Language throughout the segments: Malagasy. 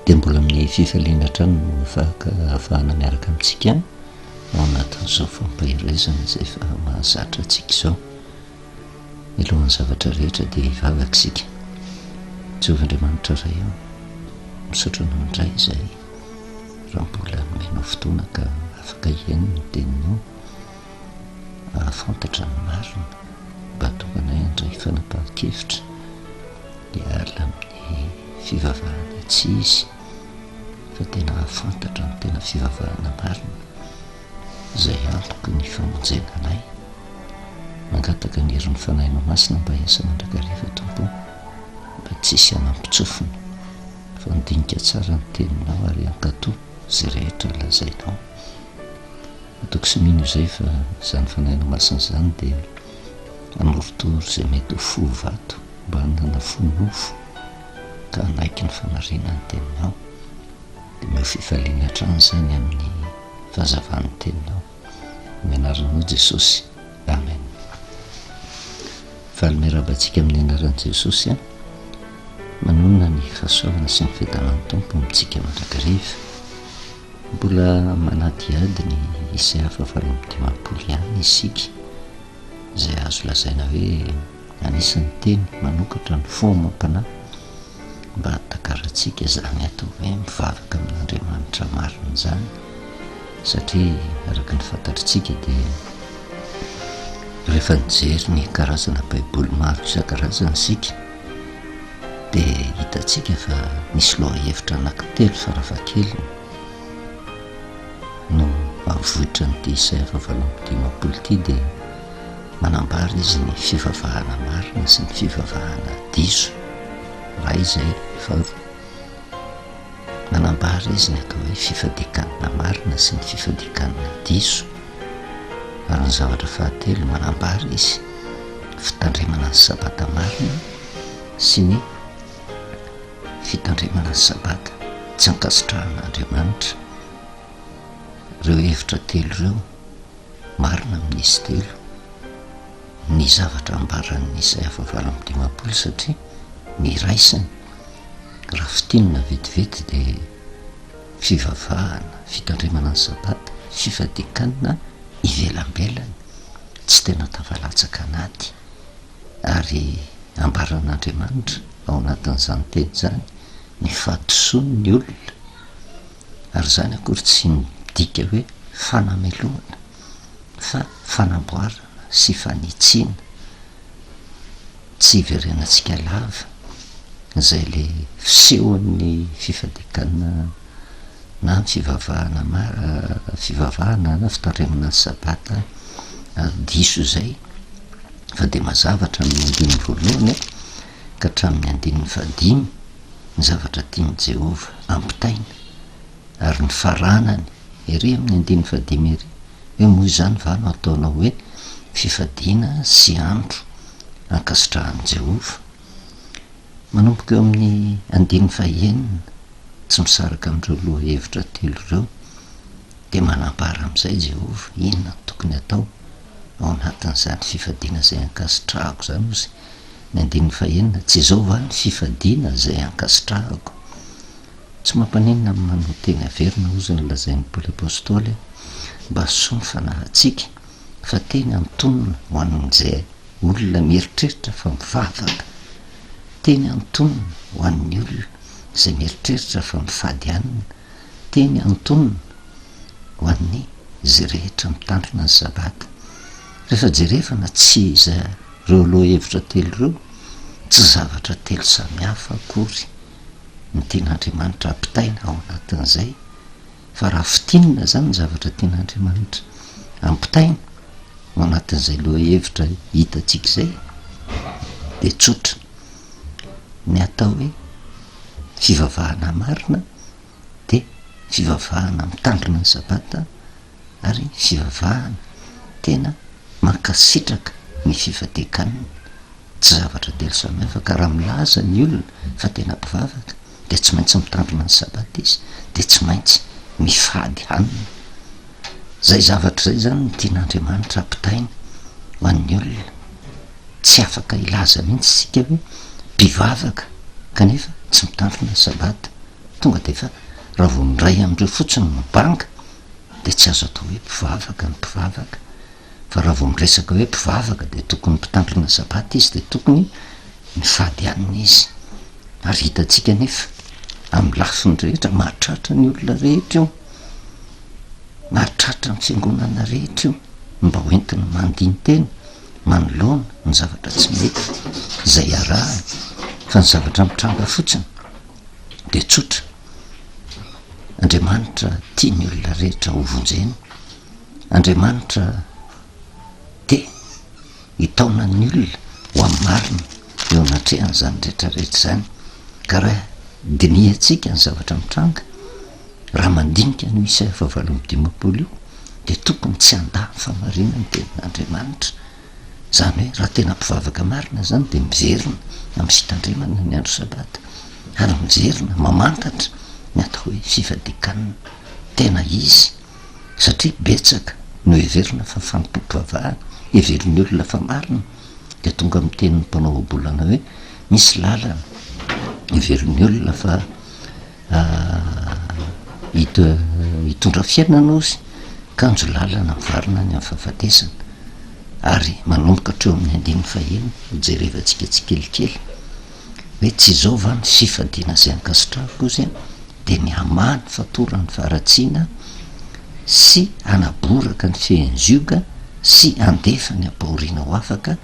Dia mbola amin'ny fifaliana hatrany no afaka ahafahana miaraka amintsika ao anatin'izao fampaherezana izay efa mahazatra antsika izao. Mialohan'ny zavatra rehetra dia hivavaka isika. Jehovah Andriamanitra Ray ô, misaotra Anao indray izahay raha mbola nomenao fotoana ka afaka hihaino ny Teninao, hahafantatra ny marina mba hahatonga anay handray fanapahan-kevitra hiala amin'ny fivavahana tsy izy fa tena hahafantatra ny tena fivavahana marina izay antoky ny famonjena anay. Mangataka ny herin'ny Fanahinao Masina mba hiasa mandrakariva Tompo o, mba tsy hisy hanampin-tsofina fa handinika tsara ny Teninao ary hankatò izay rehetra lazainao. Matoky sy mino izay fa izany Fanahinao Masina izany dia hanorotoro izay mety ho fo vato mba hanana fo nofo ka hanaiky ny famarinan'ny Teninao. Dia omeo fifaliana hatrany izany amin'ny fahazavan'ny Teninao. Amin'ny anaranao Jesosy. Amen. Faly miarahaba antsika amin'ny anaran'i Jesosy an. Manonona ny fahasoavana sy ny fiadanan'ny Tompo amintsika mandrakariva. Mbola manadihady ny Isaia fahavalo amby dimampolo ihany isika, izay azo lazaina hoe anisan'ny teny manokatra ny fo amam-panahy mba hahatakarantsika izany atao hoe mivavaka amin'Andriamanitra marina izany, satria araka ny fantatritsika dia rehefa nijery ny karazana Baiboly maro isan-karazany isika dia hitantsika fa misy lohahevitra anankitelo farafahakeliny no avoitra an'ity Isaia fahavalo amby dimampolo ity dia manambara izy ny fivavahana marina sy ny fivavahana diso iray izay faharoa manambara izy ny atao hoe fifadian-kanina marina sy ny fifadian-kanina diso ary ny zavatra fahatelo manambara izy fitandremana ny sabata marina sy ny fitandremana ny sabata tsy ankasitrahan'Andriamanitra ireo hevitra telo ireo marina amin'izy telo ny zavatra ambaran'ny Isaia fahavalo amby dimampolo satria ny iraisany raha fintinina vetivety dia fivavahana, fitandremana ny sabata, fifadian-kanina ivelambelany tsy tena tafalatsaka anaty ary ambaran'Andriamanitra ao anatin'izany teny izany ny fahadisoan'ny olona ary izany akory tsy midika hoe fanamelohana fa fanamboarana sy fanitsiana tsy hiverenantsika lava izay le fisehon'ny fifadian-kanina na ny fivavahana fivavahana na fitandremana ny sabata diso izay fa dia mazava hatramin'ny andininy voalohany ka hatramin'ny andininy fahadimy ny zavatra tian'i Jehovah ampitaina ary ny faranany ery amin'ny andininy fahadimy ery hoe moa izany va no ataonao hoe fifadiana sy andro ankasitrahan'i Jehovah? Manomboka eo amin'ny andininy fahenina, tsy misaraka amin'ireo lohahevitra telo ireo, dia manambara amin'izay Jehovah inona no tokony hatao ao anatin'izany fifadiana izay ankasitrahako izany, hoy izy. Ny andininy fahenina, Tsy izao va ny fifadiana izay ankasitrahako? Tsy mampaninona ny manao teny averina, hozy ny lazain'i Paoly Apostoly, mba soa ny fanahintsika, fa teny antonona ho an'izay olona mieritreritra fa mivavaka, teny antonona ho an'ny olona izay mieritreritra fa mifady hanina, teny antonona ho an'ny izay rehetra mitandrina ny Sabata. Rehefa jerevana tsy izay ireo lohahevitra telo ireo, tsy zavatra telo samy hafa akory ny tian'Andriamanitra ampitaina ao anatin'izay, fa raha fintinina izany ny zavatra tian'Andriamanitra ampitaina ao anatin'izay lohahevitra hitantsika izay dia tsotra, ny atao hoe fivavahana marina dia fivavahana mitandrina ny sabata ary fivavahana tena mankasitraka ny fifadian-kanina, tsy zavatra telo samihafa ka raha milaza ny olona fa tena mpivavaka dia tsy maintsy mitandrina ny sabata izy, dia tsy maintsy mifady hanina. Izay zavatra izay izany no tian'Andriamanitra ampitaina ho an'ny olona. Tsy afaka hilaza mihitsy isika hoe mpivavaka kanefa tsy mitandrina ny sabata. Tonga dia efa raha vao ny iray amin'ireo fotsiny no banga dia tsy azo atao hoe mpivavaka ny mpivavaka. Fa raha vao miresaka hoe mpivavaka dia tokony mpitandrina sabata izy dia tokony mifady hanina izy. Ary hitantsika anefa amin'ny lafiny rehetra, mahatratra ny olona rehetra io, mahatratra ny fiangonana rehetra io, mba ho entina mandini-tena manoloana ny zavatra tsy mety izay arahany, fa ny zavatra mitranga fotsiny dia tsotra, Andriamanitra tia ny olona rehetra ho vonjena, Andriamanitra te hitaona ny olona ho amin'ny marina eo anatrehan'izany rehetra rehetra izany. Ka raha dinihantsika ny zavatra mitranga, raha mandinika an'io Isaia fahavalo amby 50 io, dia tokony tsy handà ny fahamarinan'ny tenin'Andriamanitra. Izany hoe raha tena mpivavaka marina izany dia miverina amin'ny fitandremana ny andro sabata, ary miverina mamantatra ny atao hoe fifadian-kanina tena izy. Satria betsaka no heverina fa fanompoam-pivavahana, heverin'ny olona fa marina, dia tonga amin'ny tenin'ny mpanao ohabolana hoe misy lalana heverin'ny olona fa hitondra fiainana ozy, kanjo lalana mivarina any amin'ny fahafatesana. Ary manomboka hatreo amin'ny andininy fahenina, hojerevantsika tsikelikely hoe tsy izao va ny fifadiana izay ankasitrahako ozy an? dia ny hamaha ny fatoran'ny faharatsiana sy hanaboraka ny fehin'ny zioga sy handefa ny ampahoriana ho afaka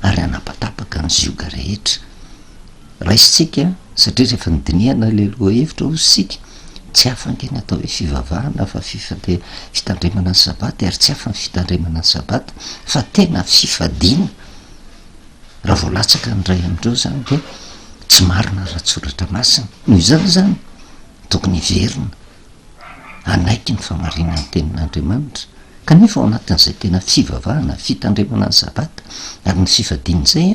ary hanapatapaka ny zioga rehetra. Raisintsika, satria rehefa nodinihana ilay lohahevitra hozy isika, tsy hafa ange ny atao hoe fivavahana fa fifade- fitandremana ny sabata ary tsy hafa ny fitandremana ny sabata fa tena fifadiana. Raha vao latsaka ny iray amin'ireo izany dia tsy marina ara-tsoratra masina. Noho izany izany, tokony hiverina hanaiky ny famarinan'ny tenin'Andriamanitra. Kanefa ao anatin'izay tena fivavahana, fitandremana ny Sabata, ary ny fifadiana izay,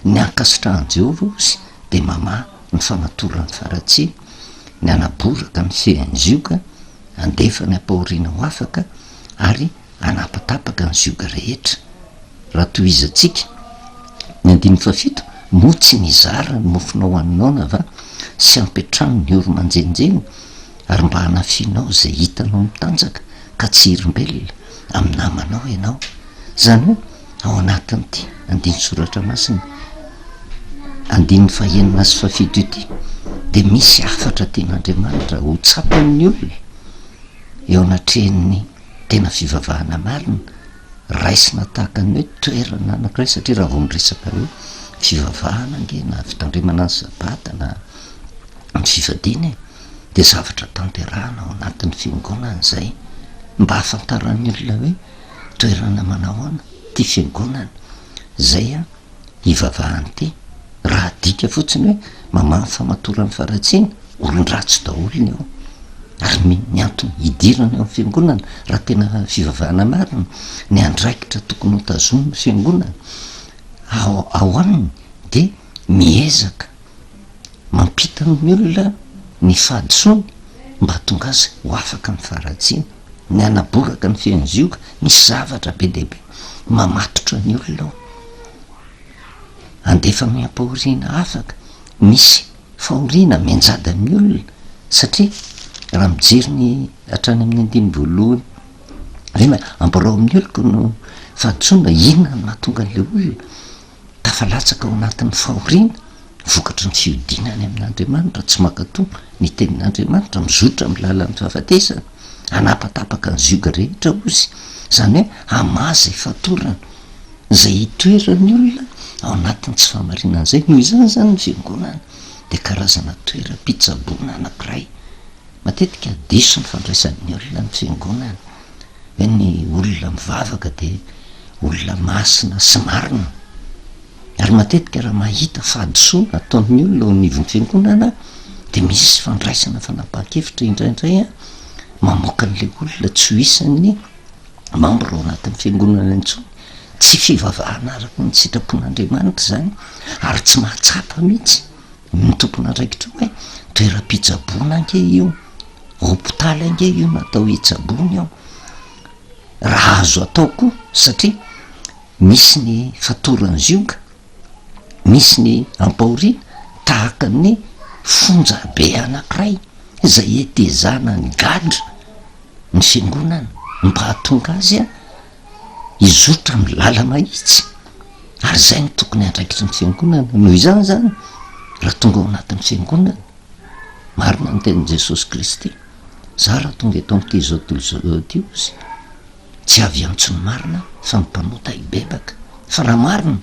ny ankasitrahan'i Jehovah, hozy, dia mamaha ny famatoran'ny faharatsiana, ny hanaboraka ny fehin'ny zioga, handefa ny ampahoriana ho afaka, ary hanapatapaka ny zioga rehetra. Raha tohizantsika ny andininy fahafito, moa tsy nizara ny mofonao ho an'ny noana va, sy hampiantrano ny ory manjenjena, ary mba hanafianao izay hitanao mitanjaka ka tsy hirimbelona amin'ny namanao ianao? Izany hoe ao anatin'ity andinin-tsoratra masina andininy fahenina sy fahafito ity dia misy hafatra tian'Andriamanitra ho tsapan'ny olona eo anatrehan'ny tena fivavahana marina, raisina tahaka ny hoe toerana anankiray satria raha vao miresaka hoe fivavahana ange na fitandremana ny sabata na ny fifadiana e, dia zavatra tanterahana ao anatin'ny fiangonana izay mba hahafantaran'ny olona hoe toerana manahoana ity fiangonana izay an hivavahana ity. Raha adika fotsiny hoe mamaha ny famatoran'ny faharatsiana, olon-dratsy daholo ny ao. Ary ny ny antony hidirana eo amin'ny fiangonana, raha tena fivavahana marina, ny andraikitra tokony ho tazomin'ny fiangonana ao ao aminy dia miezaka mampita amin'ny olona ny fahadisoany mba hahatonga azy ho afaka amin'ny faharatsiana. Ny hanaboraka ny feon'ny zioga, misy zavatra be dia be mamatotra ny olona ao. Andefa miampahoriana afaka, misy fahoriana mianjady amin'ny olona satria raha mijery ny hatrany amin'ny andininy voalohany hoe ambarao amin'ny oloko no fahadisoana, inona no mahatonga an'ilay olona tafalatsaka ao anatin'ny fahoriana vokatry ny fihodinany amin'Andriamanitra, tsy mankatò ny tenin'Andriamanitra, mizotra amin'ny lalan'ny fahafatesana, hanapatapaka ny zioga rehetra hozy, izany hoe hamaha izay fatorana. Izay itoeran'ny olona ao anatin'ny tsy fahamarinana izay. Noho izany izany ny fiangonana dia karazana toeram-pitsaboana anankiray. Matetika diso ny fandraisan'ny olona ny fiangonana, hoe ny olona mivavaka dia olona masina sy marina. Ary matetika raha mahita fahadisoana ataon'ny olona ao anivon'ny fiangonana dia misy fandraisana fanapahan-kevitra indraindray mamoaka an'ilay olona tsy ho isan'ny mambra ao anatin'ny fiangonana intsony, tsy fivavahana araka ny sitrapon'Andriamanitra izany ary tsy mahatsapa mihitsy ny tompon'andraikitra hoe toeram-pitsaboana ange io, hopitaly ange io natao hitsaboana io, raha azo atao koa satria misy ny fatoran'ny zioga, misy ny ampahoriana tahaka ny fonja be anankiray. Izay hetezana ny gadra ny fiangonana mba hahatonga azy hizotra amin'ny lala-mahitsy. Ary izay no tokony andraikitry ny fiangonana. Noho izany izany, raha tonga ao anatin'ny fiangonana, marina ny tenin'i Jesosy Kristy, Za raha tonga eto amin'ity izao tontolo izao ity hozy, tsy avy hiantso ny marina fa ny mpanota hibebaka. Fa raha marina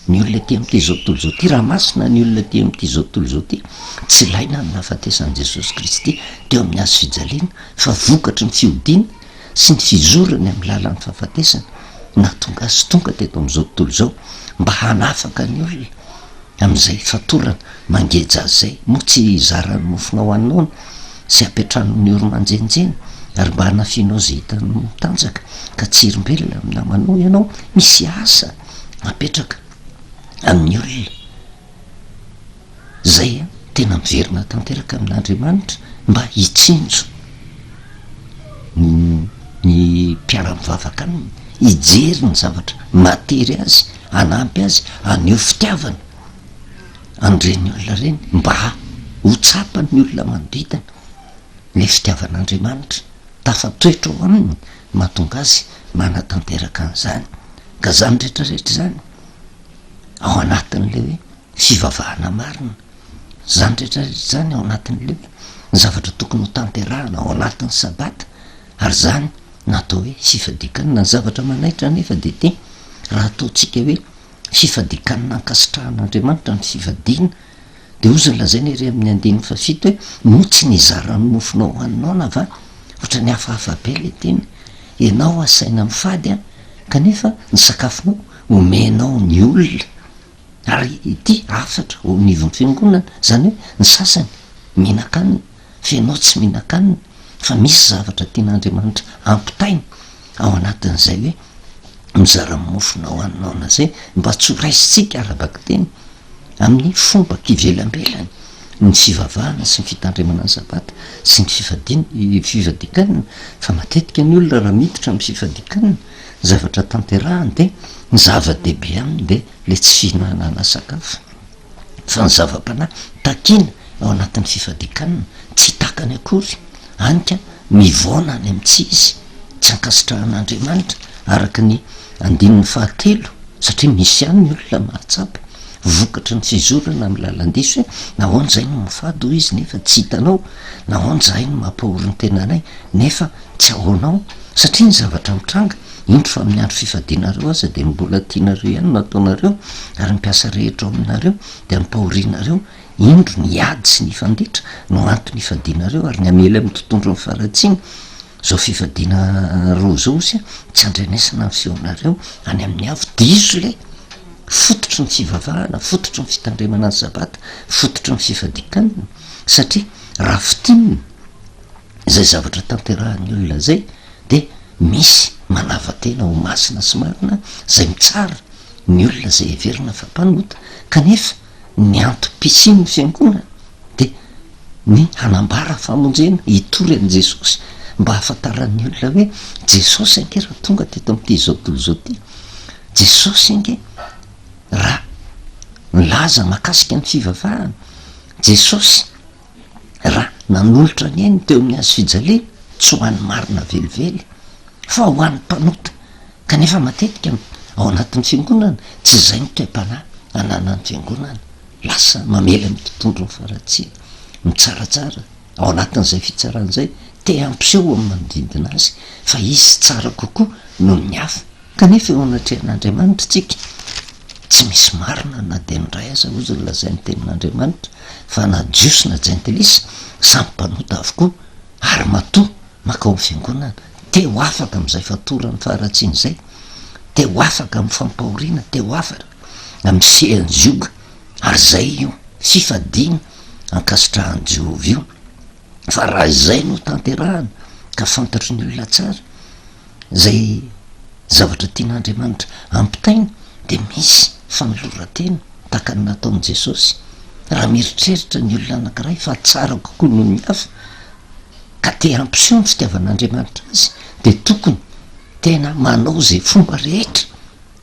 ny olona ety amin'ity izao tontolo izao ity, raha masina ny olona ety amin'ity izao tontolo izao ity, tsy ilaina ny nahafatesan'i Jesosy Kristy teo amin'ny hazo fijaliana fa vokatry ny fihodiana sy ny fizorany amin'ny lalan'ny fahafatesana nahatonga azy tonga teto amin'izao tontolo izao mba hanafaka ny olona amin'izay fatorana mangeja azy izay. Moa tsy hizara ny mofonao haninao sy hampiantrano ny ory manjenjena ary mba hanafianao izay hitanao mitanjaka ka tsy hirimbelona amin'ny namanao ianao? Misy asa apetraka amin'ny olona. Izay tena miverina tanteraka amin'Andriamanitra mba hitsinjo ny mpiara-mivavaka aminy, hijery ny zavatra matery azy, hanampy azy, haneho fitiavana an'ireny olona ireny mba ho tsapan'ny olona manodidina ilay fitiavan'Andriamanitra tafatoetra ao aminy mahatonga azy manatanteraka an'izany. Ka izany rehetra rehetra izany ao anatin'ilay hoe fivavahana marina. Izany rehetra rehetra izany ao anatin'ilay hoe ny zavatra tokony ho tanterahana ao anatin'ny sabata, ary izany no atao hoe fifadian-kanina. Ny zavatra manaitra anefa dia ity, raha ataontsika hoe fifadian-kanina ankasitrahan'Andriamanitra ny fifadiana, dia hozy ny lazaina ery amin'ny andininy fahafito hoe, moa tsy nizara ny mofonao ho an'ny noana va? Ohatran'ny hafahafa be ilay teny. Ianao asaina mifady an, kanefa ny sakafonao omenao ny olona. Ary ity hafatra ho anivon'ny fiangonana, izany hoe ny sasany mihinan-kanina, fa ianao tsy mihinan-kanina, fa misy zavatra tian'Andriamanitra ampitaina ao anatin'izay hoe mizara mofo na hohaninao izay, mba tsy ho raisintsika ara-bakiteny amin'ny fomba kivelambelany ny fivavahana sy ny fitandremana ny sabata sy ny fifadiana, fifadian-kanina, fa matetika ny olona raha miditra amin'ny fifadian-kanina, ny zavatra tanterahany dia ny zava-dehibe aminy dia ilay tsy fihinanana sakafo fa ny zava-panahy takiana ao anatin'ny fifadian-kanina tsy takany akory, hany ka mivaona any amin'ny tsy izy, tsy ankasitrahan'Andriamanitra araka ny andininy fahatelo satria misy ihany ny olona mahatsapa vokatry ny fizorana amin'ny lalan-diso hoe nahoana izahay no mifady hoy izy nefa tsy hitanao, nahoana izahay no mampahory ny tenanay nefa tsy ahoanao satria ny zavatra mitranga Indro fa amin'ny andro fifadianareo aza dia mbola tianareo ihany no ataonareo, ary ny mpiasa rehetra ao aminareo dia ampahorianareo, indro ny ady sy ny hifanditra no antony ifadianareo, ary ny hamely amin'ny tontondron'ny faharatsiana. Izao fifadianareo izao osia tsy andrenesana ny feonareo any amin'ny avo. Diso ilay fototry ny fivavahana, fototry ny fitandremana ny sabata, fototry ny fifadian-kanina, satria raha fintinina izay zavatra tanterahan'ny olona izay dia misy manava-tena ho masina sy marina izay mitsara ny olona izay heverina fa mpanota, kanefa ny antom-pisian'ny fiangonana dia ny hanambara famonjena, hitory an'i Jesosy mba hahafantaran'ny olona hoe Jesosy ange raha tonga teto amin'ity izao tontolo izao ity, Jesosy ange raha nilaza mahakasika ny fivavahana, Jesosy Raha nanolotra ny ainy teo amin'ny hazo fijaliana, tsy ho an'ny marina velively, fa ho an'ny mpanota. Kanefa matetika ao anatin'ny fiangonana, tsy izay ny toe-panahy ananan'ny fiangonana. Lasa mamely amin'ny mpitondro ny faharatsiana, mitsaratsara ao anatin'izay fitsarana izay, te hampiseho amin'ny manodidina azy fa izy tsara kokoa noho ny hafa. Kanefa eo anatrehan'Andriamanitra isika, tsy misy marina na dia ny iray aza, hozy ny lazain'ny Tenin'Andriamanitra, fa na Jiosy na Jentilisa, samy mpanota avokoa, ary matoa mankao amin'ny fiangonana, te ho afaka amin'izay fatoran'ny faharatsiana izay, te ho afaka amin'ny fampahoriana, te ho afaka amin'ny sehan'ny zioga, ary izay io fifadiana ankasitrahan'i Jehovah io. Fa raha izay no tanterahana, ka fantatry ny olona tsara, Izay zavatra tian'Andriamanitra hampitaina dia misy fanoloran-tena tahaka ny nataon'i Jesosy. Raha mieritreritra ny olona anankiray fa tsara kokoa noho ny hafa ka te hampiseho ny fitiavan'Andriamanitra azy dia tokony tena manao izay fomba rehetra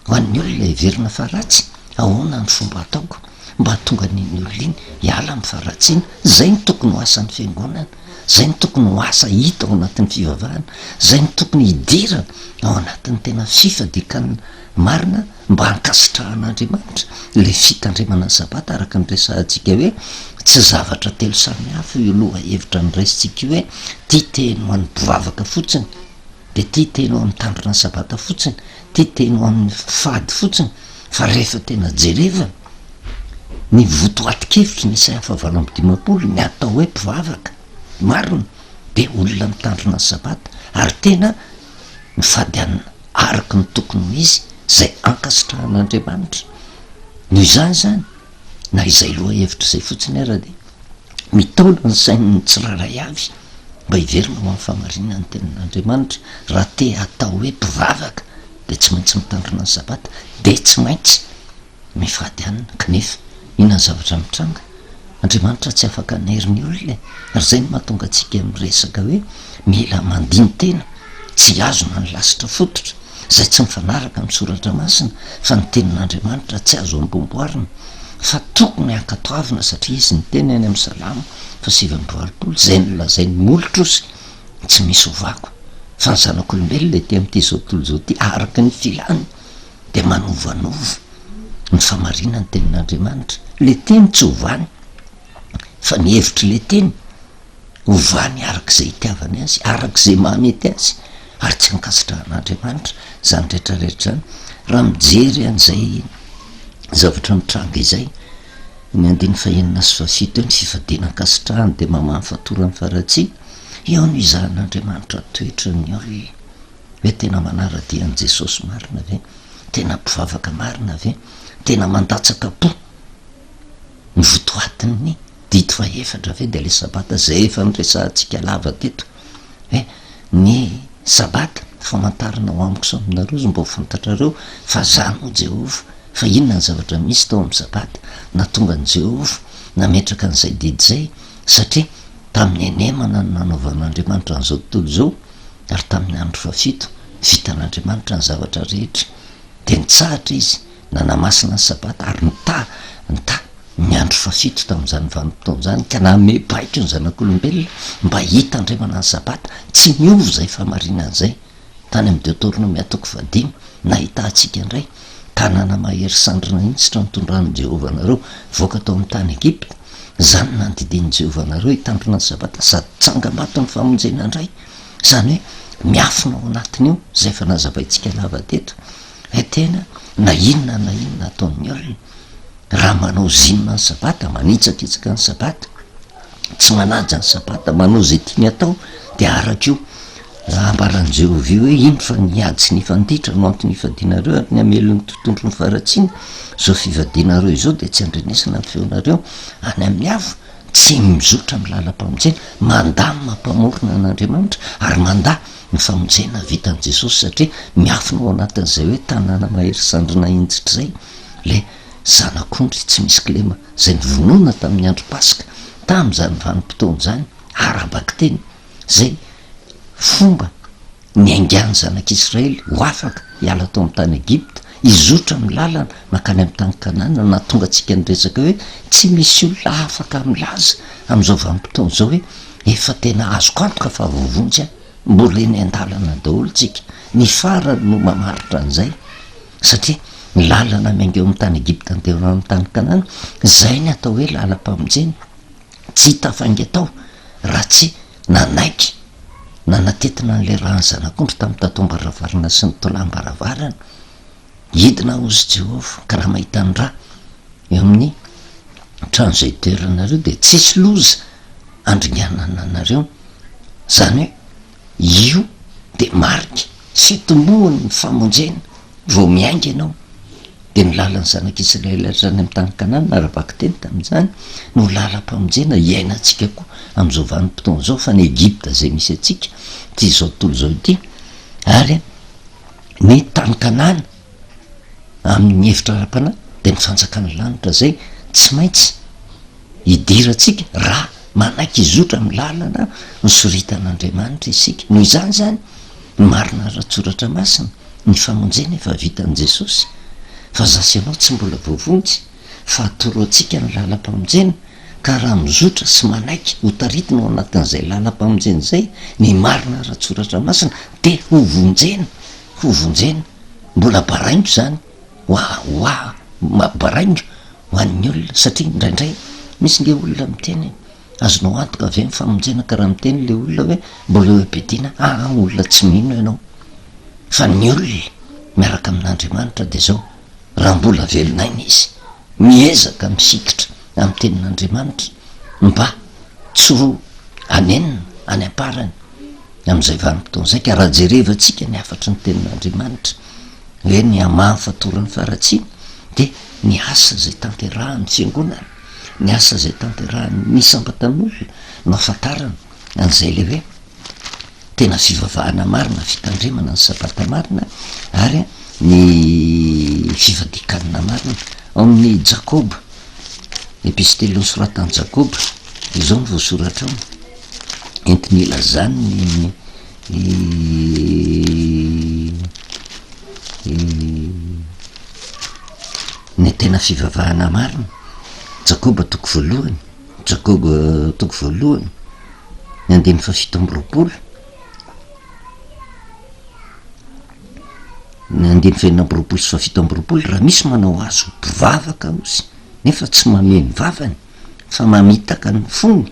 Ho an'ny olona heverina fa ratsy, ahoana ny fomba ataoko mba hahatonga an'iny olona iny hiala amin'ny faharatsiana? Izay no tokony ho asan'ny fiangonana. Izay no tokony ho asa hita ao anatin'ny fivavahana, izay no tokony hidirana ao anatin'ny tena fifadian-kanina marina mba hankasitrahan'Andriamanitra ilay fitandremana ny Sabata araka ny resahantsika hoe tsy zavatra telo samihafa io lohahevitra noraisintsika io hoe tia teny ho an'ny mpivavaka fotsiny dia tia teny ho an'ny mitandrina ny Sabata fotsiny, tia teny ho an'ny fady fotsiny fa rehefa tena jerevana ny votoatin-kevitry ny Isaia faha 58 ny atao hoe mpivavaka marina dia olona mitandrina ny Sabata ary tena mifady hanina araka ny tokony ho izy izay ankasitrahan'Andriamanitra. Noho izany izany, na izay lohahevitra izay fotsiny ara dia mitaona ny sain'ny tsirairay avy mba hiverina ho amin'ny fahamarinan'ny tenin'Andriamanitra. Raha te hatao hoe mpivavaka dia tsy maintsy mitandrina ny Sabata, dia tsy maintsy mifady hanina. Kanefa, inona ny zavatra mitranga? Andriamanitra tsy afaka hanery ny olona e! Ary izay no mahatonga antsika miresaka hoe mila mandini-tena, tsy hihazona ny lasitra fototra, izay tsy mifanaraka amin'ny Soratra Masina, fa ny Tenin'Andriamanitra tsy azo amboamboarina, fa tokony hankatoavina satria Izy niteny any amin'ny Salamo faha 89, izay nolazain'ny molotro sy tsy misy ovako, fa ny zanak'olombelona ety amin'ity izao tontolo izao ity araka ny filany dia manovanova. ny famarinan'ny tenin'Andriamanitra. Ilay teny tsy ovany fa ny hevitr'ilay teny ovany araka izay itiavany azy, araka izay mahamety azy ary tsy ankasitrahan'Andriamanitra izany rehetra rehetra izany. Raha mijery an'izay zavatra mitranga izay, ny andininy fahenina sy fahafito eo, ny fifadiana ankasitrahany dia mamaha ny fatoran'ny faharatsiana, eo no izahan'Andriamanitra toetra ny olona. Hoe tena manara-dia an'i Jesosy marina ve? Tena mpivavaka marina ve? Tena mandatsaka am-po ny votoatin'ny didy fahefatra ve dia ilay sabata izay efa niresahantsika lava teto hoe ny sabata famantarana ho amiko sy aminareo izy mba ho fantatrareo fa za no Jehovah. Fa inona ny zavatra misy tao amin'ny sabata nahatonga an'i Jehovah nametraka an'izay didy izay? Satria tamin'ny henemana no nanaovan'Andriamanitra an'izao tontolo izao Ary tamin'ny andro fahafito, vitan'Andriamanitra ny zavatra rehetra, dia nitsahatra Izy, nanamasina ny Sabata, ary nitaha, nitaha, ny andro fahafito tamin'izany vanim-potoana izany, ka nanome baiko ny zanak'olombelona mba hitandremana ny Sabata. Tsy niova izay fahamarinana izay. Tany amin'ny Deoteronomia toko fahadimy, nahitahantsika indray, tanàna mahery sandry nahinjitra nitondran'i Jehovah anareo hivoaka tao amin'ny tany Egypta, Izany no nandidian'i Jehovah anareo hitandrina ny Sabata sady tsangambaton'ny famonjena indray. Izany hoe miafina ao anatin'io, izay efa nazavaintsika lava teto, hoe tena na inona na inona ataon'ny olona, raha manao zinona ny Sabata, manitsakitsaka ny Sabata, tsy manaja ny Sabata, manao izay tiany atao, dia araka io ambaran'i Jehovah io hoe ino fa ny ady sy ny fanditra no antony ifadianareo ary ny hamelon'ny tontondro ny faharatsiana, izao fivadianareo izao dia tsy andrenesana ny feonareo any amin'ny avo, tsy mizotra amin'ny lalam-pamonjena, mandà ny maha-mpamorona an'Andriamanitra ary mandà ny famonjena vitan'i Jesosy satria miafina ao anatin'izay hoe tanàna mahery sandrina hinjitra izay ilay zanak'ondry tsy misy kilema izay novonoina tamin'ny andro Paska tamin'izany vanim-potoana izany ara-bakiteny izay fomba niaingan'ny zanak'Israely ho afaka hiala tao amin'ny tany Egypta, hizotra amin'ny lalana mankany amin'ny tany Kanana, nahatonga antsika niresaka hoe tsy misy olona afaka milaza amin'izao vanim-potoana izao hoe efa tena azoko antoka fa voavonjy aho. Mbola eny an-dalana daholo tsika. Ny farany no mamaritra an'izay, satria ny lalana miainga eo amin'ny tany Egypta andeha ho amin'ny tany Kanana, izay ny atao hoe lalam-pamonjena. Tsy hita fainga tao raha tsy nanaiky nanatetina an'ilay ran'ny zanak'ondry tamin'ny tataom-baravarana sy ny tolàm-baravarana. Hidina hozy Jehovah, ka raha mahita ny ra eo amin'ny trano izay itoeranareo dia tsy hisy loza handringanana anareo. Izany hoe io dia marika fitomboan'ny famonjena. Vao miainga ianao, dia ny lalan'ny zanak'Israely hatrany amin'ny tany Kanana, ara-bakiteny tamin'izany, no lalam-pamonjena iainantsika koa amin'izao vanim-potoana izao, fa ny Egypta izay misy antsika, ity izao tontolo izao ity, ary ny tany Kanana amin'ny hevitra ara-panahy dia ny fanjakan'ny lanitra izay tsy maintsy hidirantsika raha manaiky hizotra amin'ny lalana nosoritan'Andriamanitra isika. Noho izany izany, ny marina ara-tsoratra masina, ny famonjena efa vitan'i Jesosy, fa za sy ianao tsy mbola voavonjy, fa atoro antsika ny lalam-pamonjena. Ka raha mizotra sy manaiky ho taritina ao anatin'izay lalam-pamonjena izay ny marina ara-tsoratra masina dia ho vonjena, ho vonjena. Mbola baraingo izany ho a, ho a, baraingo ho an'ny olona satria indraindray misy nge olona miteny e, azonao antoka ve ny famonjena ka raha miteny le olona hoe mbola eo am-piadiana, aa olona tsy mino ianao. Fa ny olona miaraka amin'Andriamanitra dia izao, raha mbola velon'aina izy, miezaka mifikitra amin'ny tenin'Andriamanitra mba tsy ho hanenina any am-parany amin'izay vanim-potoana izay. Ka raha jerevantsika ny hafatry ny tenin'Andriamanitra hoe ny hamaha ny fatoran'ny faharatsiana dia ny asa izay tanterahan'ny fiangonana, ny asa izay tanterahan'ny isam-batan'olona no ahafantarana an'izay ilay hoe tena fivavahana marina, fitandremana ny sabata marina ary ny fivadikanina marina. Ao amin'ny Jakoba, epistily nosoratan'i Jakoba, izao no voasoratra ao, entiny ilazany ny ny tena fivavahana marina. Jakoba toko voalohany, Jakoba toko voalohany. ny andininy fahafito amby roapolo, ny andininy fahenina amby roapolo sy fahafito amby roapolo, raha misy manao azy ho mpivavaka ozy nefa tsy mamehy ny vavany fa mamitaka ny fony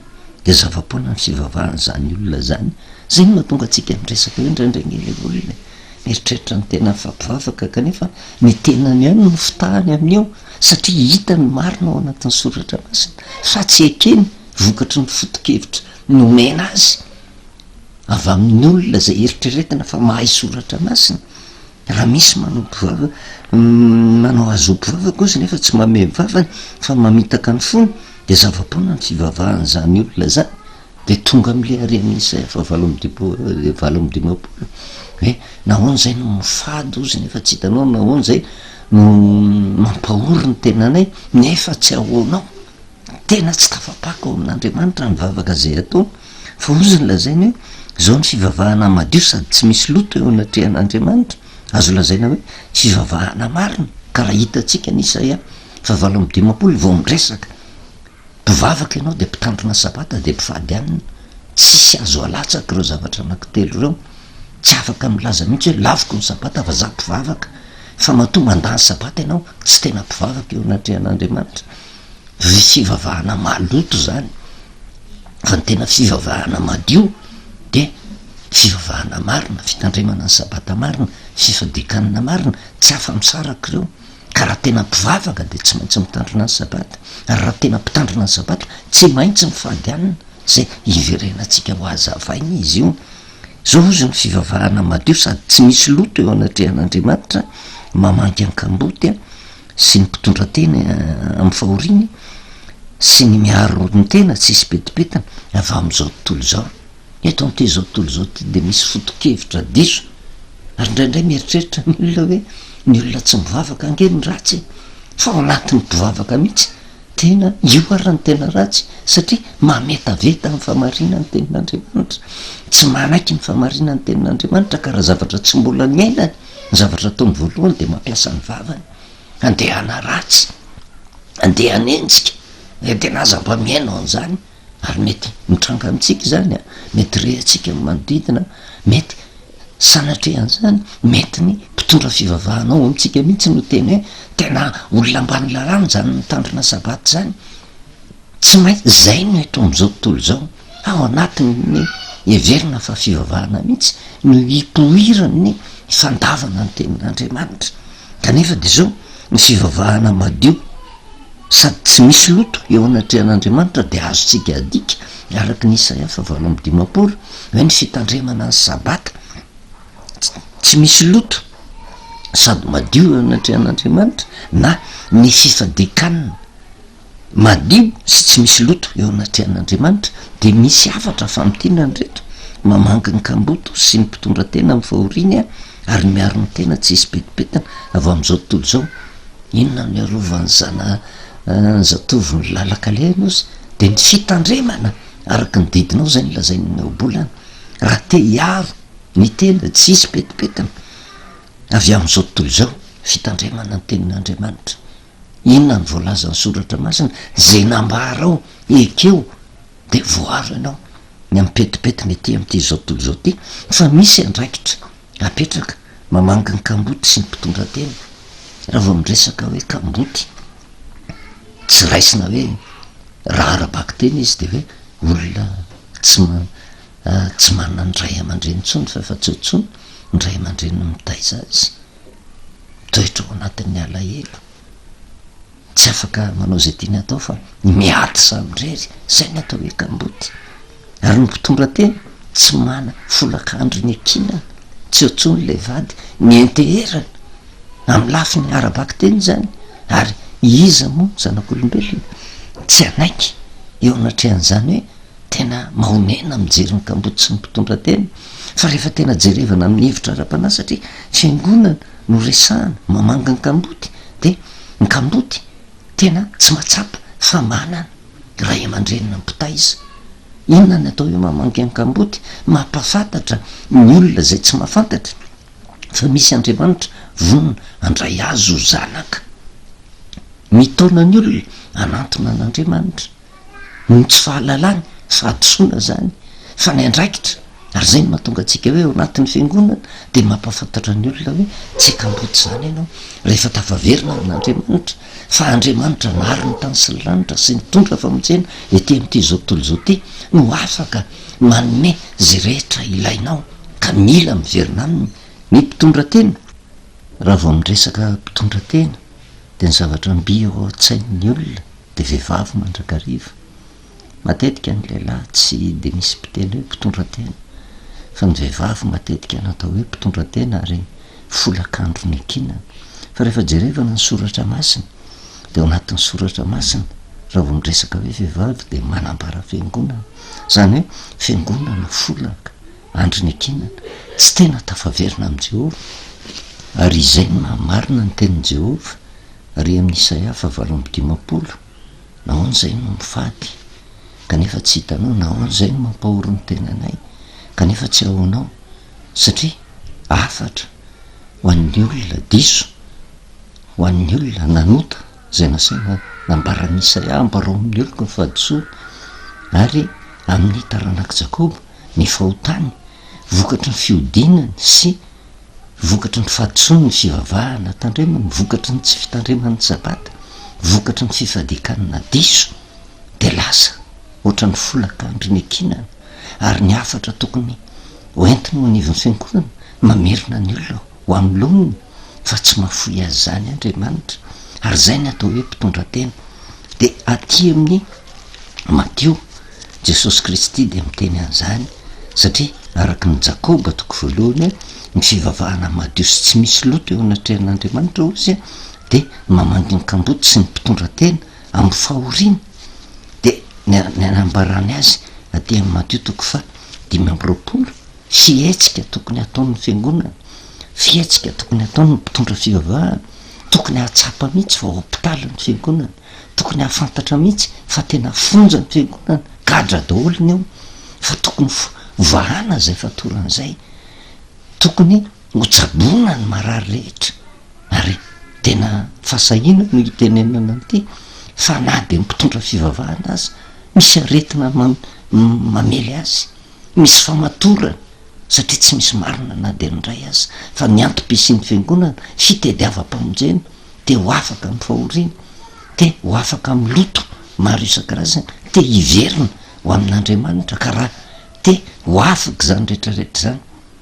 dia zava-poana ny fivavahan'izany olona izany. Izay no mahatonga antsika miresaka hoe indraindray nge ilay olona e, mieritreritra ny tenany fa mpivavaka kanefa ny tenany ihany no fitahany amin'io satria hitany ny marina ao anatin'ny soratra masina fa tsy ekeny vokatry ny foto-kevitra nomena azy avy amin'ny olona izay eritreretina fa mahay soratra masina, raha misy manao mpivavaka, manao azy ho mpivavaka ozy nefa tsy mamehy ny vavany fa mamitaka ny fony dia zava-poana ny fivavahan'izany olona izany, dia tonga amin'ilay haren'ny Isaia faha 58 hoe nahoana izay no mifady ozy nefa tsy hitanao, nahoana izay no mampahory ny tenanay nefa tsy ahoanao. Tena tsy tafapaka ao amin'Andriamanitra ny vavaka izay atao, fa hozy ny lazainy hoe, izao ny fivavahana madio sady tsy misy loto eo anatrehan'Andriamanitra, azo lazaina hoe fivavahana marina, ka raha hitantsika ny Isaia faha 58 vao miresaka mpivavaka ianao dia mpitandrina sabata dia mpifady hanina, tsisy azo alatsaka ireo zavatra anankitelo ireo, tsy afaka milaza mihitsy hoe laviko ny sabata fa za mpivavaka, fa matoa mandà ny sabata ianao tsy tena mpivavaka eo anatrehan'Andriamanitra. Ry fivavahana maloto zany, fa ny tena fivavahana madio de fivavahana marina, fitandremana ny sabata marina, fifadian-kanina marina, tsy afa-misaraka ireo, ka raha tena mpivavaka de tsy maintsy mitandrina ny sabata, ary raha tena mpitandrina ny sabata tsy maintsy mifady hanina, zay hiverenantsika ho hazavaina izy io. Zao ozy ny fivavahana madio sady tsy misy loto eo anatrehan'Andriamanitra, mamangy an-kamboty a, sy ny mpitondra tena amin'ny fahoriany sy ny miaro ny tena tsy hisy pentipentina avy amin'izao tontolo izao. Eto amin'ity izao tontolo izao ity dia misy foto-kevitra diso ary indraindray mieritreritra ny olona hoe ny olona tsy mivavaka ange no ratsy e! Fa ao anatin'ny mpivavaka mihitsy tena io ary no tena ratsy satria mametaveta ny famarinan'ny tenin'Andriamanitra, tsy manaiky ny famarinan'ny tenin'Andriamanitra ka raha zavatra tsy mbola niainany Ny zavatra ataony voalohany dia mampiasa ny vavany, andeha hanaratsy, andeha hanenjika, dia tena aza mba mihaino an'izany, ary mety mitranga amintsika izany an, mety re antsika ny manodidina, mety sanatria an'izany, mety ny mpitondra fivavahana ao amintsika mihitsy no teny hoe tena olona ambany lalàna izany mitandrina sabata izany. Tsy maintsy, izay no eto amin'izao tontolo izao, ao anatin'ny heverina fa fivavahana mihitsy no ipoiran'ny fandavana ny tenin'Andriamanitra. Kanefa dia izao, ny fivavahana madio sady tsy misy loto eo anatrehan'Andriamanitra dia azontsika adika, araka ny Isaia faha 58, hoe ny fitandremana ny Sabata tsy misy loto sady madio eo anatrehan'Andriamanitra, na ny fifadian-kanina. madio sy tsy misy loto eo anatrehan'Andriamanitra, dia misy hafatra famintinana ireto, mamangy ny kamboto sy ny mpitondra tena amin'ny fahoriany ary ny miaro ny tena tsy hisy pentipentina avy amin'izao tontolo izao. Inona no iarovan'ny zana ny zatovo ny lalan-kalehany ozy? Dia ny fitandremana araka ny didinao izay no lazain'ny ohabolana. Raha te hiaro ny tena tsy hisy pentipentina avy amin'izao tontolo izao, fitandremana ny tenin'Andriamanitra. Inona no voalazan'ny Soratra Masina? Izay nambara ao, ekeo, dia voaro ianao ny amin'ny pentipentina ety amin'ity izao tontolo izao ity, fa misy andraikitra apetraka mamangy ny kamboty sy ny mpitondra tena. Raha vao miresaka hoe kamboty, tsy raisina hoe raha ara-bakiteny izy dia hoe olona tsy tsy manana ny ray aman-dreny intsony fa efa tsy eo intsony ny ray aman-dreniny mitaiza azy, mitoetra ao anatin'ny alahelo. Tsy afaka manao izay tiany atao fa miady samirery, izay ny atao hoe kamboty. Ary ny mpitondra tena tsy mana folakandro niankinana, tsy eo intsony ilay vady, nianteherana amin'ny lafiny ara-bakiteny izany, ary iza moa ny zanak'olombelona tsy hanaiky eo anatrehan'izany hoe tena mahonena mijery ny kamboty sy ny mpitondra tena, fa rehefa tena jerevana amin'ny hevitra ara-panahy satria fiangonana no resahana, mamangy ny kamboty dia Ny kamboty tena tsy mahatsapa fa manana ray aman-drenina mpitaiza. Inona ny atao hoe mamangy ny kamboty? Mampahafantatra ny olona izay tsy mahafantatra fa misy Andriamanitra vonona handray azy ho zanaka. Mitaona ny olona hanantona an'Andriamanitra. Noho ny tsy fahalalany, fahadisoana izany, fa ny andraikitra, ary izay no mahatonga antsika hoe ao anatin'ny fiangonana dia mampahafantatra ny olona hoe tsy kamboty izany ianao rehefa tafaverina amin'Andriamanitra, fa Andriamanitra nahary ny tany sy ny lanitra sy nitondra famonjena ety amin'ity izao tontolo izao ity no afaka manome izay rehetra ilainao ka mila miverina aminy ny mpitondra tena. Raha vao miresaka mpitondra tena dia ny zavatra mby ao an-tsain'ny olona dia vehivavy mandrakariva. Matetika ny lehilahy tsy dia misy mpiteny hoe mpitondra tena, fa ny vehivavy matetika no atao hoe mpitondra tena ary folakandro niankinana. Fa rehefa jerevana ny soratra masina, dia ao anatin'ny soratra masina, raha vao miresaka hoe vehivavy dia manambara fiangonana. Izany hoe fiangonana folaka, andro niankinana, tsy tena tafaverina amin'i Jehovah. Ary izay no maha-marina ny tenin'i Jehovah, Ary amin'i Isaia faha-58, Nahoana izay no mifady, kanefa tsy hitanao? Nahoana izay no mampahory ny tenanay, kanefa tsy ahoanao? Satria hafatra ho an'ny olona diso, ho an'ny olona nanota, izay nasaina nambaran'i Isaia, Ambarao amin'ny oloko ny fahadisoany, ary amin'ny taranak'i Jakoba ny fahotany, vokatry ny fihodinany sy Vokatry ny fahadisoany ny fivavahana tandremany, vokatry ny tsy fitandremany ny Sabata, vokatry ny fifadian-kanina diso, dia lasa ohatran'ny folakandro niankinana, ary ny hafatra tokony ho entina eo anivon'ny fiangonana, mamerina ny olona ho amin'ny laoniny, fa tsy mahafoy azy izany Andriamanitra, ary izay ny atao hoe mpitondra tena. Dia aty amin'ny Matio, Jesosy Kristy dia miteny an'izany satria araka ny Jakoba toko voalohany, ny fivavahana madio sy tsy misy loto eo anatrehan'Andriamanitra hozy dia ny mamangy ny kamboty sy ny mpitondra tena amin'ny fahoriana. Dia ny ny anambarany azy aty amin'ny Matio toko faha 25, fihetsika tokony hataon'ny fiangonana, fihetsika tokony hataon'ny mpitondra fivavahana, tokony hahatsapa mihitsy fa hopitaly ny fiangonana. Tokony hahafantatra mihitsy fa tena fonja ny fiangonana, gadra daholo ny ao, fa tokony hovahana izay fatorana izay, tokony hotsaboina ny marary rehetra, ary tena fahasahiana no hitenenana an'ity fa na dia ny mpitondra fivavahana aza misy aretina mamely azy, misy famatorana satria tsy misy marina na dia ny iray aza, fa ny antom-pisian'ny fiangonana fitediavam-pamonjena. te ho afaka amin'ny fahoriana, te ho afaka amin'ny loto maro isan-karazany, te hiverina ho amin'Andriamanitra, ka raha te ho afaka izany rehetra rehetra izany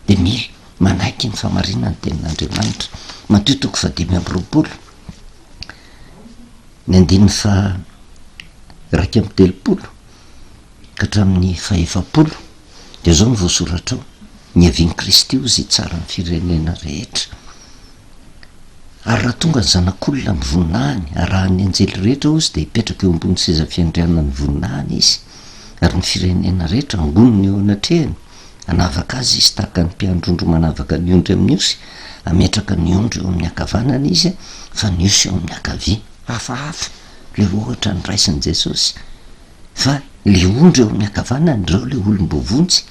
dia mila manaiky ny famarinan'ny tenin'Andriamanitra. Matio toko faha-25, ny andininy faha-31 ka hatramin'ny faha-40, dia izao no voasoratra ao, Niavian'i Kristy hozy hitsara ny firenena rehetra. Ary raha tonga ny Zanak'olona amin'ny voninahiny, arahan'ny anjely rehetra hozy, dia hipetraka eo ambony seza fiandrianan'ny voninahiny izy, ary ny firenena rehetra hangonina eo anatrehany, hanavaka azy izy tahaka ny mpiandry ondry manavaka ny ondry amin'ny osy, hametraka ny ondry eo amin'ny ankavanana izy, fa ny osy eo amin'ny ankavia. Hafahafa ilay ohatra noraisin'i Jesosy, fa ilay ondry eo amin'ny ankavanany, ireo ilay olom-boavonjy,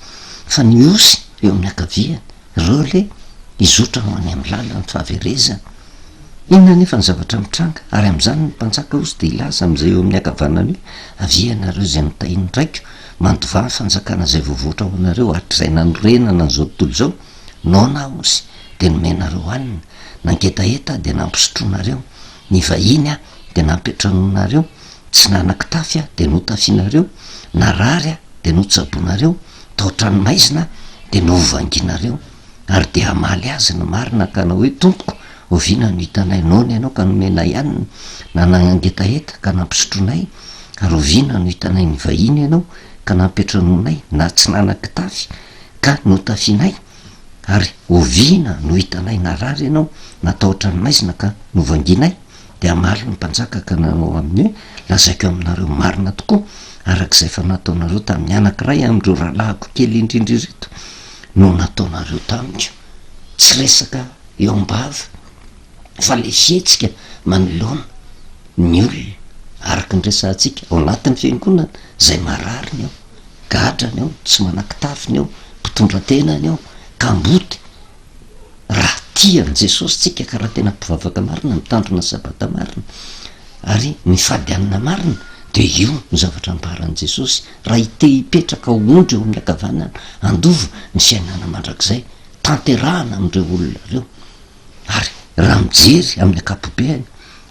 fa ny osy eo amin'ny ankaviany, Ireo le hizotra ho any amin'ny lalan'ny fahaverezana. Inona anefa ny zavatra mitranga? Ary amin'izany ny mpanjaka hozy dia hilaza amin'izay eo amin'ny ankavanany hoe, Avia ianareo izay notahian'ny Raiko, mandovà ny fanjakana izay voavoatra ho anareo hatrizay nanorenana an'izao tontolo izao. Noana aho hozy, dia nomenareo hanina, nangetaheta aho dia nampisotroinareo, nivahiny aho dia nampiantranoinareo, tsy nanan-kitafy aho dia notafianareo, narary aho dia notsaboinareo, tao an-tranomaizina aho dia novanginareo. Ary dia hamaly azy ny marina ka hanao hoe, Tompoko, oviana no hitanay noana ianao ka nomenay hanina, na nangetaheta ka nampisotroinay? Ary oviana no hitanay nivahiny ianao ka nampiantranoinay, na tsy nanan-kitafy ka notafianay? Ary oviana no hitanay narary ianao, na tao an-tranomaizina ka novangianay? Dia hamaly ny mpanjaka ka nanao aminy hoe, Lazaiko aminareo marina tokoa, araka izay efa nataonareo tamin'ny anankiray amin'ireo rahalahiko kely indrindra ireto, no nataonareo tamiko. Tsy resaka eo am-bava fa le fihetsika manoloana ny olona araka ny resahantsika ao anatin'ny fiangonana izay marary ny ao, gadra ny ao, tsy manan-kitafy ny ao, mpitondra tena ny ao, kamboty. Raha tia an'i Jesosy tsika ka raha tena mpivavaka marina, mitandrina ny sabata marina ary mifady hanina marina dia io no zavatra ambaran'i Jesosy raha te hipetraka ho ondry eo amin'ny ankavanana handova ny fiainana mandrakizay tanterahana amin'ireo olona ireo. Ary raha mijery amin'ny ankapobeany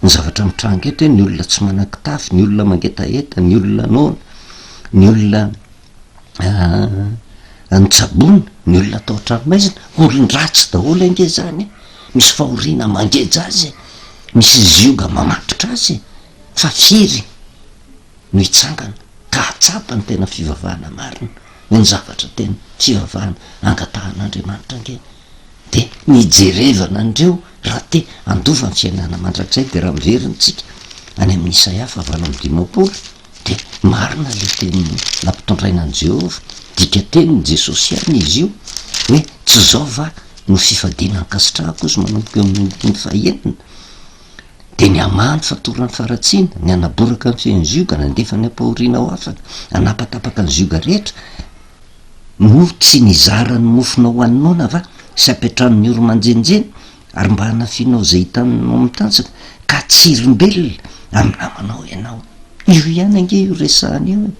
ny zavatra mitranga eto hoe ny olona tsy manan-kitafy, ny olona mangetaheta, ny olona noana, ny olona Notsaboina ny olona tao an-tranomaizina, olon-dratsy daholo ange izany e! Misy fahoriana mangeja azy e! Misy zioga mamatotra azy e! Fa firy no hitsangana ka hahatsapa ny tena fivavahana marina, ny zavatra tena fivavahana angatahan'Andriamanitra ange dia ny hijerevana an'ireo raha te handova ny fiainana mandrakizay dia raha miverina isika any amin'ny Isaia faha 58 Dia marina ilay teny nampitondraina an'i Jehovah, dikatenin'i Jesosy ihany izy io, hoe tsy izao va no fifadiana ankasitrahako izy manomboka eo amin'ny andininy fahenina, dia ny hamaha ny fatoran'ny faharatsiana, ny hanaboraka ny feon'ny zioga, nandefa ny ampahoriana ho afaka, hanapatapaka ny zioga rehetra, moa tsy nizara ny mofonao ho an'ny noana va, sy hampiantrano ny ory manjenjena? Ary mba hanafianao izay hitanao mitanjaka, ka tsy hirombelona amin'ny namanao ianao. Io ihany ange io resahana io e!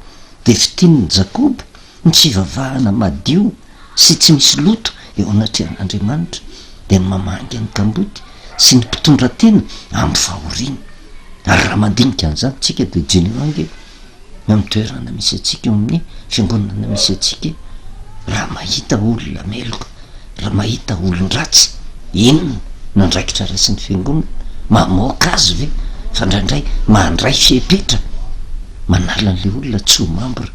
Dia fintinin'i Jakoba ny fivavahana madio sy tsy misy loto eo anatrehan'Andriamanitra, dia ny mamangy ny kamboty sy ny mpitondra tena amin'ny fahoriana. Ary raha mandinika an'izany isika dia jereo ange eo amin'ny toerana misy antsika, eo amin'ny fiangonana misy antsika, raha mahita olona meloka, raha mahita olon-dratsy, inona no andraikitra raisin'ny fiangonana? Mamoaka azy ve? Fa indraindray mandray fepetra manala an'ilay olona tsy ho mambra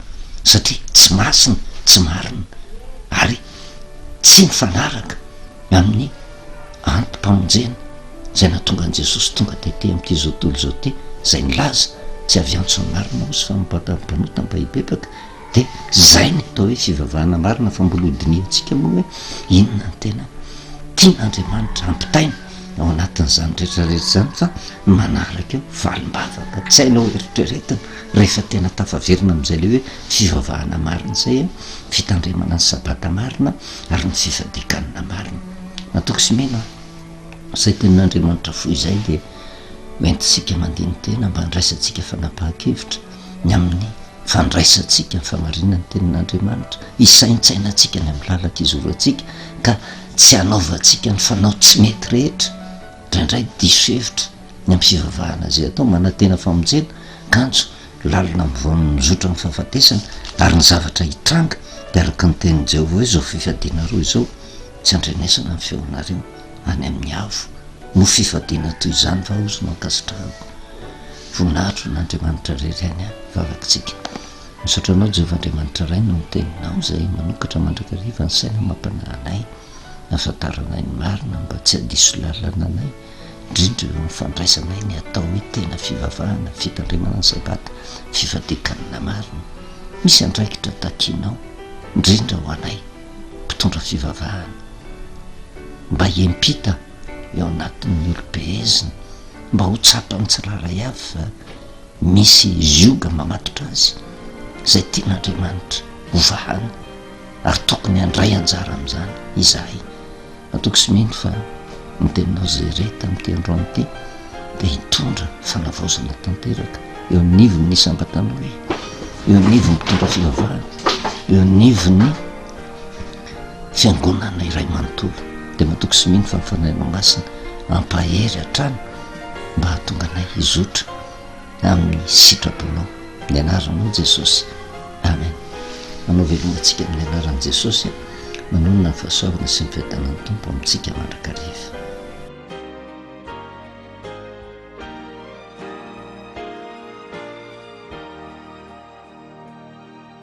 satria tsy masina, tsy marina ary tsy mifanaraka amin'ny antom-pamonjena izay nahatonga an'i Jesosy tonga tety amin'ity izao tontolo izao ity, izay nilaza, tsy avy antso ny marina hozy fa mibata ny mpanota mba hibebaka, dia izay ny atao hoe fivavahana marina fa mbola hodinihantsika moa hoe inona ny tena tian'Andriamanitra hampitaina ao anatin'izany rehetra rehetra izany fa ny manaraka eo valim-bavaka tsy hainao eritreretina rehefa tena tafaverina amin'izay ilay hoe fivavahana marina izay, fitandremana ny sabata marina ary ny fifadian-kanina marina. Matoky sy mino aho. Izay tenin'Andriamanitra fohy izay dia hoentintsika mandini-tena mba handraisantsika fanapahan-kevitra ny amin'ny fandraisantsika ny famarinan'ny tenin'Andriamanitra, hisaintsainantsika ny amin'ny lalan-kizorantsika ka tsy hanaovantsika ny fanao tsy mety rehetra, indraindray diso hevitra ny amin'ny fivavahana izay atao, manantena famonjena, kanjo lalina amin'ny vaon'ny mizotra amin'ny fahafatesana, ary ny zavatra hitranga dia araka ny tenin'i Jehovah hoe izao fifadianareo izao tsy andrenesana ny feonareo any amin'ny avo. Moa fifadiana toy izany va hozy no ankasitrahako? Voninahitro an'Andriamanitra irery ihany aho, vavakitsika. Misaotra Anao Jehovah Andriamanitra Ray noho ny teninao izay manokatra mandrakariva ny saina amam-panahy anay, ahafantaranay ny marina mba tsy hadiso lalana anay, indrindra eo amin'ny fandraisanay ny atao hoe tena fivavahana, fitandremana ny Sabata, fifadian-kanina marina. Misy andraikitra takianao, indrindra ho anay mpitondra fivavahana, mba hiampita eo anatin'ny olom-pehezina, mba ho tsapan'ny tsirairay avy fa misy zioga mamatotra azy, izay tian'Andriamanitra hovahana, ary tokony handray anjara amin'izany izahay. Matoky sy mino fa ny teninao izay re tamin'ity androany ity. Dia hitondra fanavaozana tanteraka eo anivon'ny isam-batan'olona, eo anivon'ny mpitondra fivavahana, eo anivon'ny fiangonana iray manontolo. Dia matoky sy mino fa ny Fanahinao Masina hampahery hatrany mba hahatonga anay hizotra amin'ny sitraponao. Ny anaranao Jesosy. Amen. Manao veloma antsika amin'ny anaran'i Jesosy. Manonona ny fahasoavana sy ny fiadanan'ny Tompo amintsika mandrakariva.